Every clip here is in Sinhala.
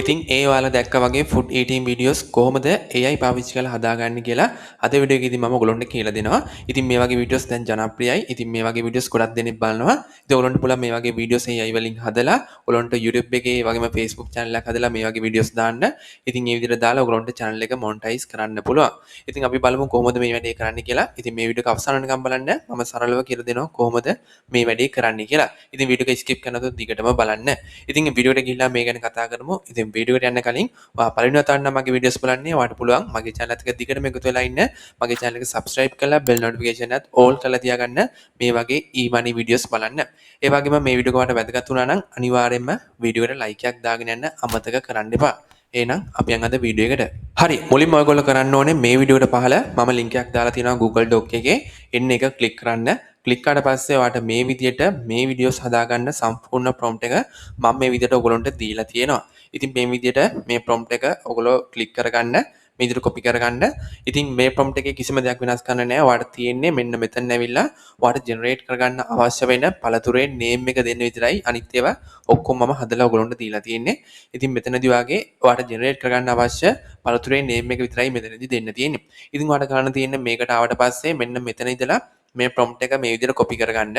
ඉතින් ඒ ඔයාලා දැක්ක වගේ ෆුඩ් ඊටින් වීඩියෝස් කොහොමද AI පාවිච්චි කරලා හදාගන්නේ කියලා අද වීඩියෝ එකේදී මම ඔයගොල්ලන්ට කියලා දෙනවා. ඉතින් මේ වගේ වීඩියෝස් දැන් ජනප්‍රියයි. ඉතින් මේ වගේ වීඩියෝස් ගොඩක් දෙනෙක් බලනවා. ඉතින් ඔයගොල්ලන්ට පුළුවන් මේ වගේ වීඩියෝස් AI වලින් හදලා ඔයගොල්ලන්ට YouTube එකේ ඒ වගේම Facebook channel එකක් හදලා මේ වගේ වීඩියෝස් දාන්න. ඉතින් මේ විදිහට දාලා ඔයගොල්ලන්ට channel එක මොනිටයිස් කරන්න පුළුවන්. ඉතින් අපි බලමු කොහොමද මේ වැඩේ කරන්න කියලා. ඉතින් මේ වීඩියෝ එක අවසාන වෙනකම් බලන්න. මම සරලව කියලා දෙනවා කොහොමද මේ වැඩේ කරන්න කියලා. ඉතින් වීඩියෝ එක ස්කිප් කරන්නැතුව දිගටම බලන්න. ඉතින් වීඩියෝ එකට ගිහිල්ලා මේ ගැන කතා කරමු. ඉතින් වීඩියෝ එකට යන්න කලින් ඔයා පළවෙනි වතාවට නම් මගේ වීඩියෝස් බලන්නේ, ඔයාට පුළුවන් මගේ channel එකත් එක්ක දිගටම එකතු වෙලා ඉන්න. මගේ channel එක subscribe කරලා bell notification එකත් all කරලා තියාගන්න මේ වගේ e-money videos බලන්න. ඒ වගේම මේ වීඩියෝ එක ඔයාට වැදගත් වුණා නම් අනිවාර්යයෙන්ම වීඩියෝ එකට like එකක් දාගෙන යන්න අමතක කරන්න එපා. එහෙනම් අපි යන් අද වීඩියෝ එකට. හරි, මුලින්ම ඔයගොල්ලෝ කරන්න ඕනේ මේ වීඩියෝ එකට පහළ මම link එකක් දාලා තියෙනවා Google Doc එකේ. එන්න එක ක්ලික් කරන්න. ක්ලික් කරාට පස්සේ ඔයාට මේ විදියට මේ වීඩියෝස් හදාගන්න සම්පූර්ණ ප්‍රොම්ප්ට් එක මම මේ විදියට ඔයගොල්ලන්ට දීලා තියෙනවා. ඉතින් මේ විදියට මේ ප්‍රොම්ප්ට් එක ඔයගොල්ලෝ ක්ලික් කරගන්න, මේ විදියට කොපි කරගන්න. ඉතින් මේ ප්‍රොම්ප්ට් එකේ කිසිම දෙයක් වෙනස් කරන්න නෑ. ඔයාට තියෙන්නේ මෙන්න මෙතන ඇවිල්ලා ඔයාට ජෙනරේට් කරගන්න අවශ්‍ය වෙන පළතුරේ නේම් එක දෙන්න විතරයි. අනිත් ඒවා ඔක්කොම මම හදලා ඔයගොල්ලන්ට දීලා තියෙන්නේ. ඉතින් මෙතනදී ඔයාගේ ඔයාට ජෙනරේට් කරගන්න අවශ්‍ය පළතුරේ නේම් එක විතරයි මෙතනදී දෙන්න තියෙන්නේ. ඉතින් ඔයාට කරන්න තියෙන්නේ මේකට ආවට පස්සේ මෙන්න මෙතන ඉඳලා මේ ප්‍රොම්ප්ට් එක මේ විදියට කොපි කරගන්න.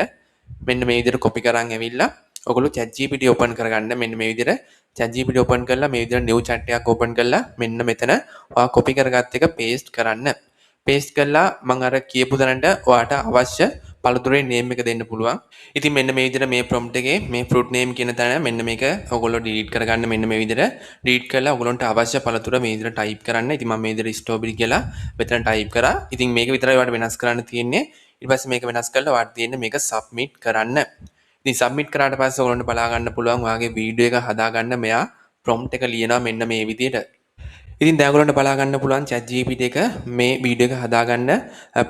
මෙන්න මේ විදියට කොපි කරන් ඇවිල්ලා ඔයගොල්ලෝ ChatGPT open කරගන්න. මෙන්න මේ විදියට ChatGPT open කරලා මේ විදියට new chat එකක් open කරලා මෙන්න මෙතන ඔයා කොපි කරගත්ත එක paste කරන්න. paste කරලා මං අර කියපු තැනට ඔයාට අවශ්‍ය පළතුරේ name එක දෙන්න පුළුවන්. ඉතින් මෙන්න මේ විදියට මේ prompt එකේ මේ fruit name කියන තැන මෙන්න මේක ඔයගොල්ලෝ delete කරගන්න. මෙන්න මේ විදියට delete කරලා ඔයගොල්ලන්ට අවශ්‍ය පළතුර මේ විදියට type කරන්න. ඉතින් මම මේ විදියට strawberry කියලා මෙතන type කරා. ඉතින් මේක විතරයි ඔයාලට වෙනස් කරන්න තියෙන්නේ. ඊට පස්සේ මේක වෙනස් කරලා ඔයාලට තියෙන්නේ මේක submit කරන්න. ඉතින් සබ්මිට් කරාට පස්සේ ඔයගොල්ලන්ට බලා ගන්න පුළුවන් ඔයාගේ වීඩියෝ එක හදාගන්න මෙයා ප්‍රොම්ප්ට් එක ලියනවා මෙන්න මේ විදියට. ඉතින් දැන් ඔයගොල්ලන්ට බලා ගන්න පුළුවන් ChatGPT එක මේ වීඩියෝ එක හදාගන්න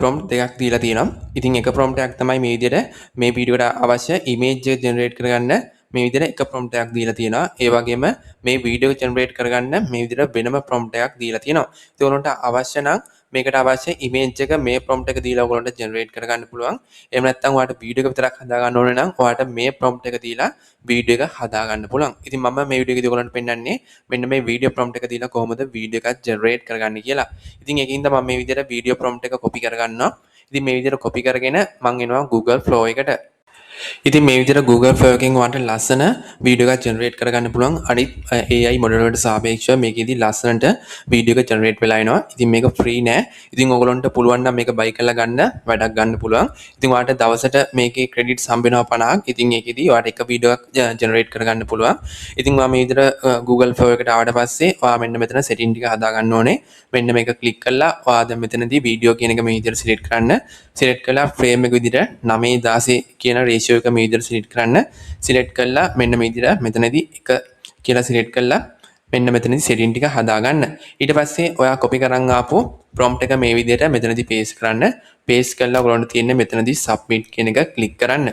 ප්‍රොම්ප්ට් දෙකක් දීලා තියෙනවා. ඉතින් එක ප්‍රොම්ප්ට් එකක් තමයි මේ විදියට මේ වීඩියෝ එකට අවශ්‍ය ඉමේජ් එක ජෙනරේට් කරගන්න මේ විදියට එක ප්‍රොම්ප්ට් එකක් දීලා තියෙනවා. ඒ වගේම මේ වීඩියෝ එක ජෙනරේට් කරගන්න මේ විදියට වෙනම ප්‍රොම්ප්ට් එකක් දීලා තියෙනවා. ඉතින් ඔයගොල්ලන්ට අවශ්‍ය නම් මේකට අවශ්‍ය ඉමේජ් එක මේ ප්‍රොම්ප්ට් එක දීලා ඔයගොල්ලන්ට ජෙනරේට් කරගන්න පුළුවන්. එහෙම නැත්නම් ඔයාලට වීඩියෝ එක විතරක් හදාගන්න ඕනේ නම් ඔයාලට මේ ප්‍රොම්ප්ට් එක දීලා වීඩියෝ එක හදාගන්න පුළුවන්. ඉතින් මම මේ වීඩියෝ එකේදී ඔයගොල්ලන්ට පෙන්නන්නේ මෙන්න මේ වීඩියෝ ප්‍රොම්ප්ට් එක දීලා කොහොමද වීඩියෝ එකක් ජෙනරේට් කරගන්නේ කියලා. ඉතින් ඒකින්ද මම මේ විදිහට වීඩියෝ ප්‍රොම්ප්ට් එක කොපි කරගන්නවා. ඉතින් මේ විදිහට කොපි කරගෙන මං එනවා Google Flow එකට. ඉතින් මේ විදිහට Google Flow එකෙන් ඔයාලට ලස්සන වීඩියෝ එකක් ජෙනරේට් කරගන්න පුළුවන්. අනිත් AI model වලට සාපේක්ෂව මේකෙදි ලස්සනට වීඩියෝ එක ජෙනරේට් වෙලා එනවා. ඉතින් මේක ෆ්‍රී නෑ. ඉතින් ඔයගොල්ලන්ට පුළුවන් නම් මේක බයි කරලා ගන්න වැඩක් ගන්න පුළුවන්. ඉතින් ඔයාලට දවසට මේකේ ක්‍රෙඩිට්ස් හම්බ වෙනවා 50ක්. ඉතින් ඒකෙදි ඔයාලට එක වීඩියෝ එකක් ජෙනරේට් කරගන්න පුළුවන්. ඉතින් ඔයා මේ විදිහට Google Flow එකට ආවට පස්සේ ඔයා මෙන්න මෙතන සෙටින් ටික හදා ගන්න ඕනේ. මෙන්න මේක ක්ලික් කරලා ඔයා දැන් මෙතනදී වීඩියෝ කියන එක මේ විදිහට සිලෙක්ට් කරන්න. සිලෙක්ට් කරලා ෆ්‍රේම් එක විදිහට 9:16 කියන රේෂියෝ එක මේ විදිහට සිලෙක්ට් කරන්න. සිලෙක්ට් කරලා මෙන්න මේ විදිහට මෙතනදී එක කියලා සිලෙක්ට් කරලා මෙන්න මෙතනදී සෙටින් ටික හදාගන්න. ඊට පස්සේ ඔයා කොපි කරන් ආපු ප්‍රොම්ප්ට් එක මේ විදිහට මෙතනදී පේස්ට් කරන්න. පේස්ට් කරලා ඔයගොල්ලන්ට තියෙන්නේ මෙතනදී සබ්මිට් කියන එක ක්ලික් කරන්න.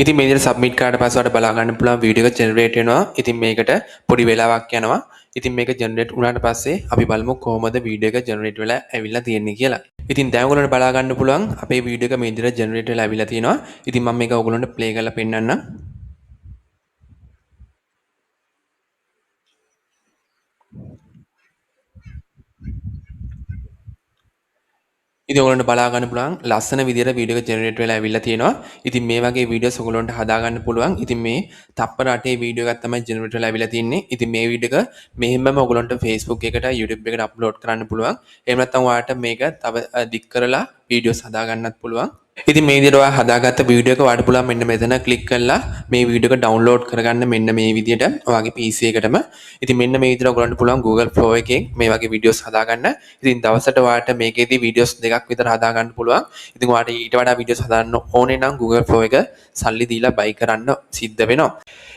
ඉතින් මේ විදිහට සබ්මිට් කරාට පස්සේ ඔයාලට බලා ගන්න පුළුවන් වීඩියෝ එක ජෙනරේට් වෙනවා. ඉතින් මේකට පොඩි වෙලාවක් යනවා. ඉතින් මේක ජෙනරේට් වුණාට පස්සේ අපි බලමු කොහොමද වීඩියෝ එක ජෙනරේට් වෙලා ඇවිල්ලා තියෙන්නේ කියලා. ඉතින් දැන් ඔයගොල්ලන්ට බලා ගන්න පුළුවන් අපේ වීඩියෝ එක මේ විදිහට ජෙනරේට් වෙලා ඇවිල්ලා තියෙනවා. ඉතින් මම මේක ඔයගොල්ලන්ට ප්ලේ කරලා පෙන්නන්නම්. ඉතින් ඔයගොල්ලන්ට බලා ගන්න පුළුවන් ලස්සන විදියට වීඩියෝ එක ජෙනරේට් වෙලා ඇවිල්ලා තියෙනවා. ඉතින් මේ වගේ වීඩියෝස් ඔයගොල්ලන්ට හදා ගන්න පුළුවන්. ඉතින් මේ තප්පර 8 වීඩියෝ එකක් තමයි ජෙනරේට් වෙලා ඇවිල්ලා තියෙන්නේ. ඉතින් මේ වීඩියෝ එක මෙහෙමම ඔයගොල්ලන්ට Facebook එකට YouTube එකට අප්ලෝඩ් කරන්න පුළුවන්. එහෙම නැත්නම් ඔයාලට මේක තව දික් කරලා වීඩියෝස් හදා ගන්නත් පුළුවන්. ඉතින් මේ විදියට ඔයා හදාගත්ත වීඩියෝ එක ඔයාලට පුළුවන් මෙන්න මෙතන ක්ලික් කරලා මේ වීඩියෝ එක ඩවුන්ලෝඩ් කරගන්න මෙන්න මේ විදියට ඔයාගේ PC එකටම. ඉතින් මෙන්න මේ විදියට ඔයගොල්ලන්ට පුළුවන් Google Flow එකෙන් මේ වගේ වීඩියෝස් හදාගන්න. ඉතින් දවසට ඔයාලට මේකෙදි වීඩියෝස් දෙකක් විතර හදාගන්න පුළුවන්. ඉතින් ඔයාලට ඊට වඩා වීඩියෝස් හදාන්න ඕනේ නම් Google Flow එක සල්ලි දීලා බයි කරන්න සිද්ධ වෙනවා.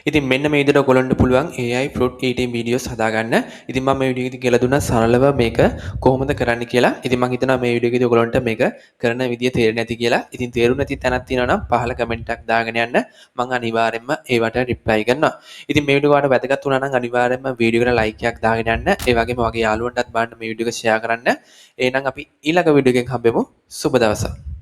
ඉතින් මෙන්න මේ විදියට ඔයගොල්ලන්ට පුළුවන් AI fruit eating videos හදාගන්න. ඉතින් මම මේ වීඩියෝ එකේදී කියලා දුන්නා සරලව මේක කොහොමද කරන්න කියලා. ඉතින් මං හිතනවා මේ වීඩියෝ එකේදී ඔයගොල්ලන්ට මේක කරන විදිය තේරෙන්නේ නැති කියලා. ඉතින් තේරුම් නැති තැනක් තියෙනවා නම් පහළ කමෙන්ට් එකක් දාගෙන යන්න. මං අනිවාර්යයෙන්ම ඒවට රිප්ලයි කරනවා. ඉතින් මේ වීඩියෝ ඔයාලට වැදගත් වුණා නම් අනිවාර්යයෙන්ම වීඩියෝ එකට ලයික් එකක් දාගෙන යන්න. ඒ වගේම වගේ යාළුවන්ටත් බලන්න මේ වීඩියෝ එක ෂෙයා කරන්න. එහෙනම් අපි ඊළඟ වීඩියෝ එකෙන් හම්බෙමු. සුබ දවසක්.